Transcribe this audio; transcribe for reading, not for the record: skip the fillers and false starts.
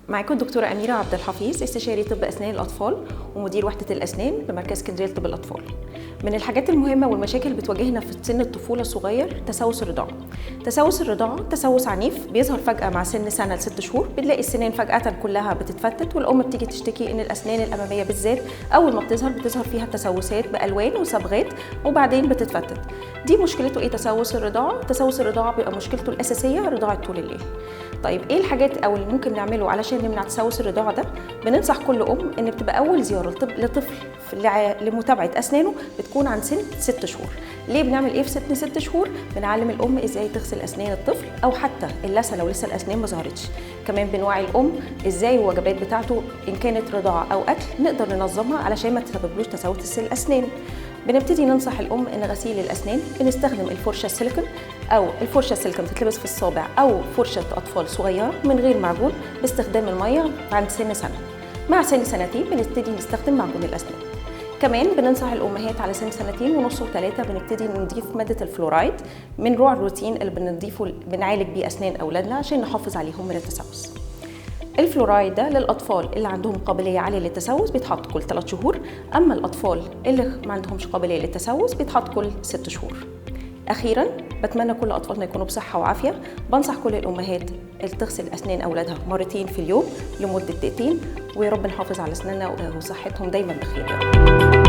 معاكم الدكتورة أميرة عبد الحفيظ، استشاري طب أسنان الأطفال ومدير وحدة الأسنان بمركز اسكندرية لطب الأطفال. من الحاجات المهمة والمشاكل اللي بتواجهنا في سن الطفولة الصغير تسوس الرضاعة. تسوس الرضاعة تسوس عنيف بيظهر فجأة مع سن سنة لست شهور، بنلاقي السنان فجأة كلها بتتفتت، والأم بتيجي تشتكي إن الأسنان الأمامية بالذات أول ما بتظهر فيها تسوسات بألوان وصبغات وبعدين بتتفتت. دي مشكلته إيه تسوس الرضاعة؟ تسوس الرضاعة بيبقى مشكلته الأساسية رضاعة طول الليل. طيب إيه الحاجات أو اللي ممكن نعمله علشان نمنع تسوس الرضاعة ده؟ بننصح كل أم إن بتبقى أول زيارة لطفل لمتابعة أسنانه بتكون عن سن 6 شهور. ليه بنعمل إيه في سن 6 شهور؟ بنعلم الأم إزاي تغسل أسنان الطفل أو حتى اللثة لو لسه الأسنان ما ظهرتش. كمان بنوعي الأم إزاي الوجبات بتاعته إن كانت رضاعة أو أكل نقدر ننظمها علشان ما تسببلوش تسوس الأسنان. بنبتدي ننصح الأم إن غسيل الأسنان بنستخدم الفرشة السيليكون، أو الفرشة السيليكون بتتلبس في الصابع، أو فرشة أطفال صغيرة من غير معجون باستخدام المية عند سن سنة. مع سن سنتين بنبتدي نستخدم معجون الأسنان. كمان بننصح الأمهات على سن 2.5 و3 بنبتدي نضيف مادة الفلورايد من نوع الروتين اللي بنضيفه بنعالج بيه أسنان أولادنا عشان نحافظ عليهم من التسوس. الفلورايد ده للأطفال اللي عندهم قابلية عالية للتسوس بيتحط كل 3 شهور، أما الأطفال اللي ما عندهمش قابلية للتسوس بيتحط كل 6 شهور. أخيراً بتمنى كل أطفالنا يكونوا بصحة وعافية. بنصح كل الأمهات اللي تغسل أسنان أولادها 2 مرات في اليوم لمدة دقيقتين، ويا رب نحافظ على أسناننا وصحتهم دايماً بخير يا رب.